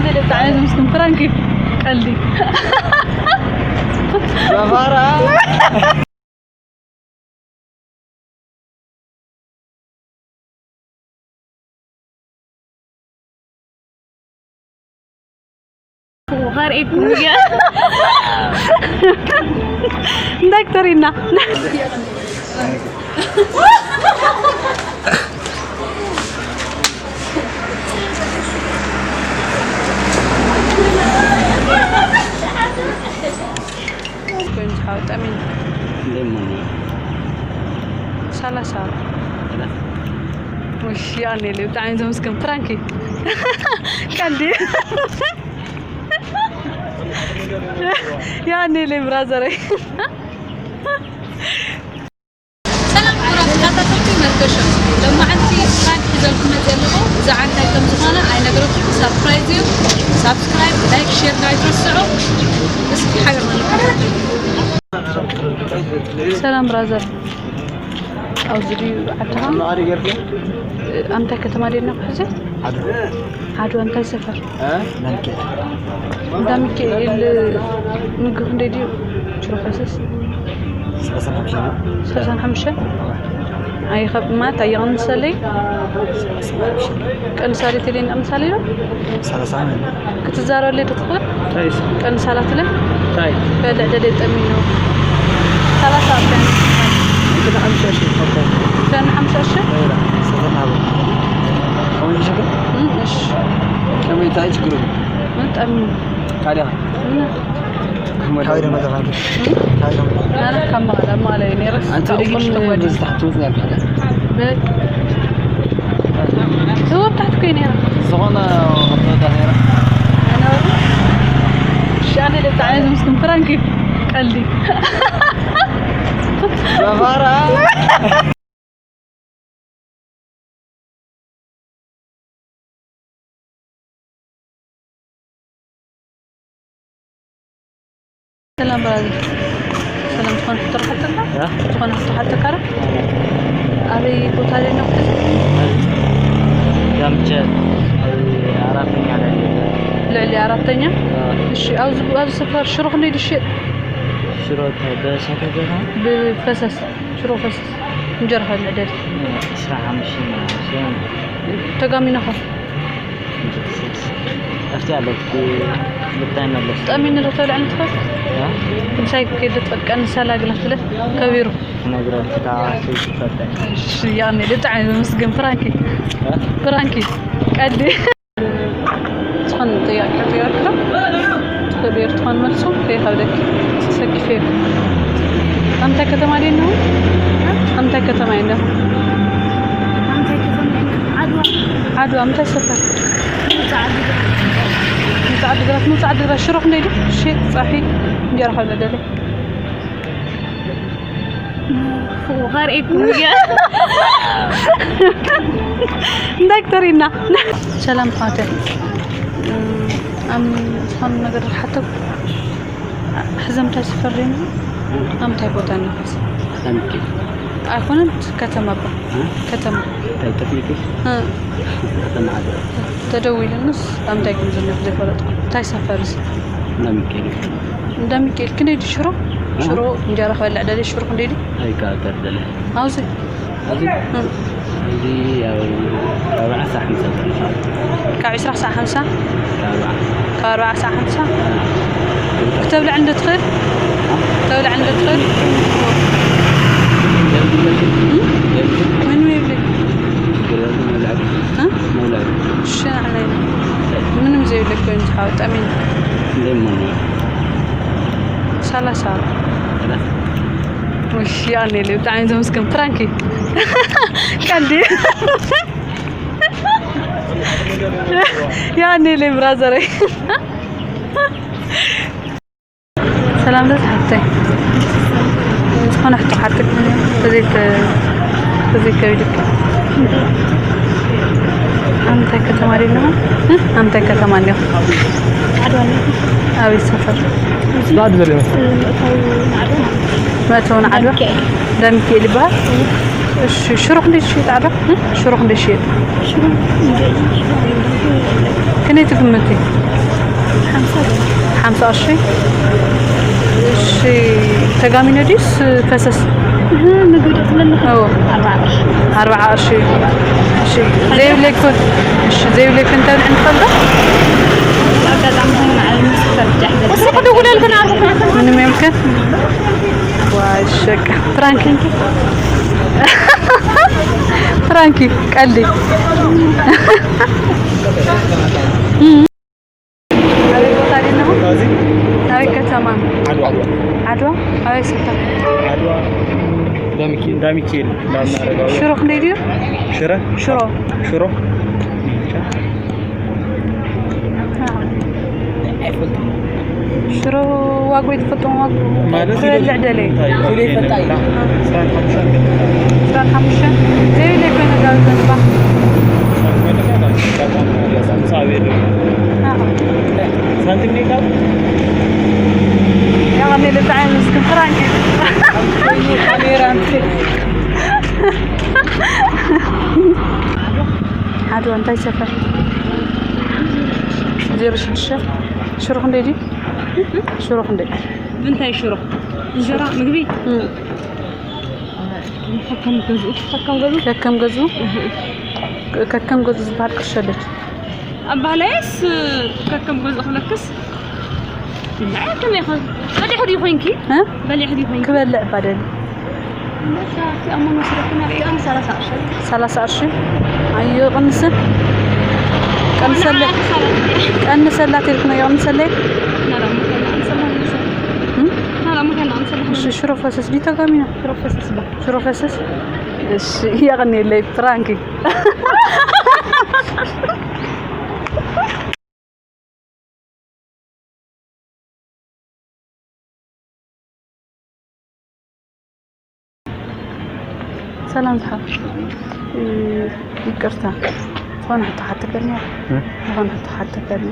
ብጣዕሚ ዝምስክን ፕራንክ እዩ። ቀልዲ። ዛፋራ ወኻር ኤኩ እንዳክተሪና ኮይኑ ዝሓወጠ ሚን እንደምን ሰላሳ ውሽ ያኔ ለ ብጣዕሚ ዘመስገን ፕራንኪ ቀልዲ ያኔ ለ ብራዘረይ ሰላም ክቡራት ተኸታተልቲ መርገሾ፣ ሎማዓንቲ ፕራንክ ሒዘልኩም መፅእ ኣለኹ። ብዛዕባ እንታይ ከም ዝኾነ ኣይነግረኩም፣ ሰርፕራይዝ እዩ። ሳብስክራይብ፣ ላይክ፣ ሼር ኣይትረስዑ። እስኪ ሓቢርና ንከታተል። ሰላም ብራዘር፣ ኣብዚ ድዩ ዓድኻ? መቐዲ ገርኩ ኣምታይ ከተማ ድየና ሕዚ? ሓደ ዓድዋ እንታይ ሰፈር? መንኬ እንዳ ሚካኤል ምግቢ ክንደይ ድዩ? ሽሮ ፈሰስ ሰላሳ ሓምሳ ሰላሳ ሓሙሽተ ኣይኸብ ማት ኣይቐንሰለይ ቀንሳሌ ተለይ እንዳቐንሳሌ ዶ ሰላሳ ማለት ክትዛረበለይ ዶ ትኽእል? ታይስ ቀንሳላት ለ ታይ በልዕ ደለይ ጠሚኑ ሰላሳ ኣርባዕተ እንትን ሓምሳ ሺ ፈኮ ከን ሓምሳ ሺ ሰተና በ ከመይ ሽክ እሺ ከመይ ታይ ችግሩ ጠሚኑ ካዲኻ ምን ካይ ደመ ተኻንተ ካይ ደመ ኣነ ካብ መቐለ መቐለ እዩ ነይረ ኣንተ ደቂ ቁም ሽነ ወዲ ብዝታሕት ወጽያ እወ ብታሕቲ ኮይ ነይረ ዝኾነ ወጣ ነይራ ሻኔ ብጣዕሚ ዝምስክን ፕራንክ እዩ ቀልዲ ዛፋራ ሰላም ብራዘር ሰላም ዝኾነ ሕቶ ረኸብተካ ዝኾነ ሕቶ ሓተካ ዶ ኣበይ ቦታ ደና ጋምቸ ኣራተኛ ላይ ልዕሊ ኣራተኛ እሺ ኣብዚ ኣብዚ ሰፈር ሽሮ ክንደይ ድሽየጥ ሽሮ በሰተ ገዛ ብፈሰስ ሽሮ ፈሰስ እንጀራ ኸልዕ ደል ዕስራ ሓሙሽተ ማለት ተጋሚኖኻ ኣብቲ ኣለች ልታይ መለስ ጠሚኒ ዶ ተብልዐኒ ትኽእል ምሳይ ከይደ ትፈልቀኒ ሰላ ግላ ትለ ከቢሩ ነግረካ ትፈልጠ እሺ ያኔ ብጣዕሚ ዘመስግን ፍራንኪ ፍራንኪ ቀዲ ዝኾነ ጥያቄ ጥያቄ ትኽእል እየ ትኾን መልሱ ከይኸብደኪ ሰኪፈ ኣምታይ ከተማ ደይ ነው ኣምታይ ከተማ የለ ኣምታይ ከተማ የለ ዓድዋ ዓድዋ ምንታይ ሰፈር ውፃ ዓዲ ምፃ ዓድግራት ምፃ ዓድግራት ሽሮ ክንደይ ድዩ ሽየጥ ፀብሒ እንጀራ ካብ ደለይ ወኻር ኤኩ እንታይ ክትሪና ሰላም ሓተ ኣብ ዝኾነ ነገር ሓተብ ሕዘምታይ ስፈርም ኣምታይ ቦታ ነፈስ ኣይኮነን ከተማ ባ ከተማ እንታይ ጠፊእኪ ከተማ ዓዲ ተደዊልንስ ኣምታይ ከም ዝነፍ ዘይፈለጥኩ እንታይ ሰፈርስ እንዳሚካኤል እንዳ ሚካኤል ክንደይ ድዩ ሽሮ ሽሮ እንጀራ ክበልዕ ደልየ ሽሮ ክንደይ ድዩ ኣይከኣተር ደለ ኣብዚ ኣብዚ እዚ ያው ካብ ዓሳ ሓምሳ ካብ ዕስራ ክሳብ ሓምሳ ካብ ካብ ኣርባዓ ክሳብ ሓምሳ ክተብልዕ እንዶ ትኽእል ክተብልዕ እንዶ ትኽእል ምን ይብል መብልዕ ሽናዕናይ ምንም ዘይብለክ ኮይኑ ዝሓወ ጠሚን እንደምን ሰላሳ ውሽ ያኔ ለ ብጣዕሚ ዘመስግን ፕራንክ እዩ ቀልዲ ያኔ ለ ብራዘረይ ሰላም ዶ ተሓተይ ዝኾነ ሕቶ ሓትክ ተዘይተ ተዘይከቢድክ ኣምታይ ከተማ ዲና ኣምታይ ከተማ እንዲኹ ኣበይ ሰፈር ባዕዲ ዘሎ ይመስል መእተዊ ንዓድዋ ደሚካኤል ይበሃል እሺ ሽሮ ክንደይ ትሽየጥ ዓድዋ ሽሮ ክንደይ ትሽየጥ ክንደይ ትግምቲ? ሓምሳ ቅርሺ። እሺ፣ ተጋሚኖ ድዩስ ፈሰስ? ኣርባዓ ቅርሺ። እሺ፣ ዘይብለይ ኮን፣ እሺ፣ ዘይብለይ ኮን እንታይ ንፈልጦ? ኣጋጣሚ ሆነ። እሱ ክድውለልክን ኣርባዓ ምንም የምልከን። ዋይ ሸቃ። ፍራንኪ። ፍራንኪ ቀልዲ። ኣበይ ቦታ ዲና? ኣብዚ ኣበይ ከተማ? ዓድዋ። ዓድዋ? ኣበይ ሰፈር? ዓድዋ። እንዳሚካኤል እንዳናረጋዊ። ሽሮ ክንደይ ድዩ? ሽረ? ሽሮ። ሽሮ። ሽሮ ዋግኡ ኣይትፈልጦን? ዋግኡ ማለት ክበልዕ ደለየ። እንታይ እዩ? ስራን ሓሙሽተን። ስራን ሓሙሽተን ዘይብለይ ኮይነ ዳርጋ ንባ። ሳንቲም ኔጋ። ያው እኔ ልጣ ምስክን ፍራንክ። ካሜራ እንትን። ዓድዋ እንታይ ሰፈር? ዜሮ ሽዱሽተ። ሽሮ ክንደይ ድዩ? ሽሮ ክንደይ? ምንታይ ሽሮ? እንጀራ፣ ምግቢ? እም። ከከም ገዝኡ። ከከም ገዝኡ? ከከም ገዝኡ? እህ። ከከም ገዝኡ ዝበሃል ቅርሺ ኣለች። ኣብ ባህላይስ ከከም ገዝኡ ክብለክስ? እንታይ ከመይ ይኾን? በሊሕ ድዩ ኮይንኪ? እ? በሊሕ ድዩ ኮይንኪ? ክበልዕ እባ ደሊ። በቃ፣ እቲ ኣሞን ወስደክና ሪኢኻን ሰላሳ ቅርሺ። ሰላሳ ቅርሺ? ኣዮ፣ ቅንስን። ቀንሰለ-፣ ንዓኻ ሰላሳ። ቀንሰላት ኢልክና፣ ይቕንሰለይ? ናላ እሞ ከና ቀንሰላ ንሰ-፣ እም? ናላ እሞ ከና ቀንሰላ እሺ፣ ንሰ-፣ ሽሮ ፈሰስ ድዩ ተጋሚና? ሽሮ ፈሰስ ባ። ሽሮ ፈሰስ? እሺ፣ የቐንየለይ፣ ፕራንክ እዩ። ሰላም ዝሓፍ። እ፣ ይቅርታ። ዝኾነ ሕቶ ሓተከኒ። እ? ዝኾነ ሕቶ ሓተከኒ።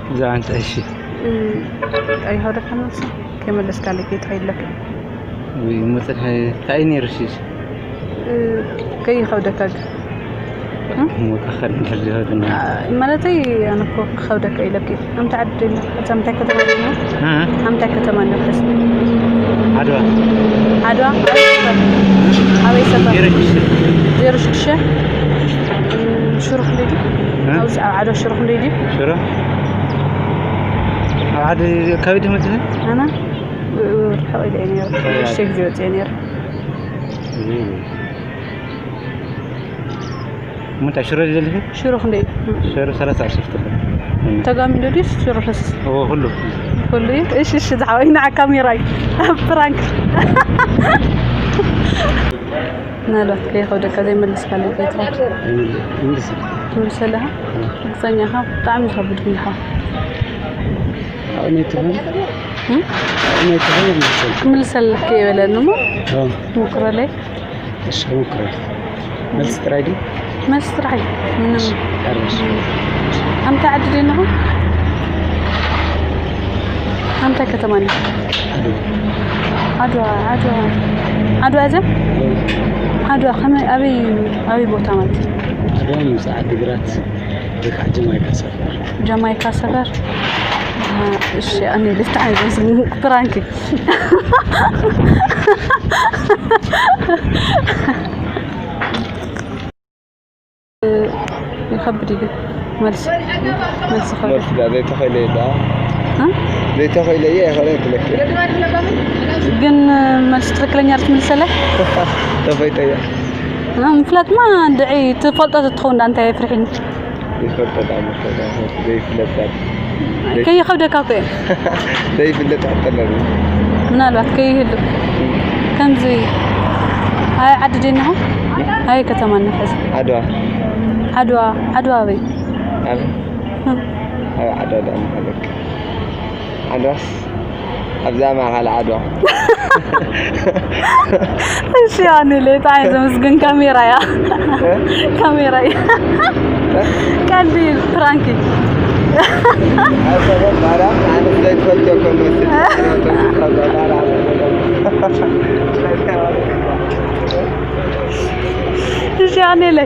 ብዛዕባ እንታይ? እሺ። እ፣ ኣይኸብደካን መልሲ? ከይመለስካለይ ከይጥፋ ኢለካ። ውይ፣ እሞ ጽንሐ እንታይ ነይሩ እሺ? እ፣ ከይኸብደካ ግን። እ? እሞ ካኸር እንድሕር ዘይኸብደና። አ፣ ማለተይ ኣነ እኮ ክኸብደካ ኢለኪ። ኣምታ ዓዲ ዲና? እዛ ምንታይ ከተማ ዲና? እ? ኣምታይ ከተማ ኣለክስ? ዓድዋ። ዓድዋ? ኣበይ ሰፈር? ኣበይ ሰፈር? ዜሮ ሽዱሽተ። ዜሮ ሽዱሽተ? እ፣ ሽሮ ክንደይ ድዩ? እ? ኣብዚ ኣብ ዓድዋ ሽሮ ክንደይ ድዩ? ሽሮ? ኣብ ዓዲ ከባቢ ዲኹም መጺኹም? ኣነ? እ፣ ርሕቕ ኢለ እየ ነይረ። እያ። ሽዱሽተ ግዜ ወጺኤ ነይረ። እም። ምንታይ ሽሮ ደሊኺ? ሽሮ ክንደይ? ሽሮ ሰላሳ ቅርሺ ትኽእል። ተጋሚዶ ድዩስ ሽሮ ፈስስ? ኦ፣ ኩሉ። ኩሉ እዩ? እሺ፣ እሺ፣ ዝሓወይ፣ ንዓ ካሜራይ። ፕራንክ። ምናልባት ከይኸብደካ ዘይመለስካለይ ከይትረፍ። ይምል-፣ ይምልስ። ትምልሰለኻ? እ። ግዘኛኻ ብጣዕሚ ዝኸብድ ግን ይሓ። ኣቕኒትኽን? እም? ኣቕኒትኽን ይምልሰል። ክምልሰልክ ይበለኒ እሞ። እ። ሞክረለይ። እሺ፣ ሞክረለይ። መልሲ ጥራይ ድዩ? መልሲ ጥራይ። ምንም። እሺ፣ ሓርሽ። ኣንታ ዓዲ ዲና? ኣንታ ከተማ ዲና? ዓድዋ። ዓድዋ፣ ዓድዋ። ዓድዋ እያ? እ። ዓድዋ ከመይ፣ ኣበይ፣ ኣበይ ቦታ ማለት እዩ? ዓድዋ ምስ ዓዲግራት ወይ ከዓ ጀማይካ ሰፈር። ጀማይካ ሰፈር? ኣሃ፣ እሺ፣ ኣነ ልፍታ ኣይዞን ፕራንክ። ይኸብድ እዩ ግን መልሲ፣ መልሲ ይኸብድ። መልሲ ዳ ዘይተኸኢለ እየ ዳ። እ? ዘይተኸኢለ እየ ኣይኸእለን ክለክ። ግን መልሲ ትኽክለኛ ትምልሰለይ? ተፈይጠ እያ። እ፣ ምፍላጥማ እንድዒ ትፈልጦ ተትኸውን ዳ እንታይ የፍርሒኒ? ይፈልጦ ዳ ምፈልጦ ዘይፍለጥ ዳ። ከይኸብደካ እኮ እየ። ዘይፍለጥ ሕቶ ኣለኒ። ምናልባት ከይህሉ። ከምዚ ኣይ ዓዲ ዲና? ኣይ ከተማ ንሕዝ? ዓድዋ። ዓድዋ፣ ዓድዋ ኣበይ? ኣብ፣ እ። ኣብ ዓድዋ ዳ ምፈልጥ። ዓድዋስ ኣብዛ ማእኸል ዓድዋ። እሺ፣ ኣነ ሌጣ እየ ዘመስግን። ካሜራ እያ። እ? ካሜራ እያ። እ? ቀልዲ፣ ፕራንክ እዩ። ኣብ ሰበብ ማርያም፣ ኣነ ዘይትፈልጦ እኮ መስል። እሺ፣ ኣነ ኢለ።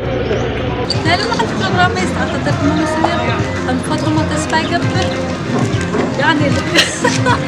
ናይ ሎማዓንቲ ፕሮግራመይ ዝተኸታተልኩም መስል ነይሩ። ከም ትፈትዎ ተስፋ ይገብር። ያኔ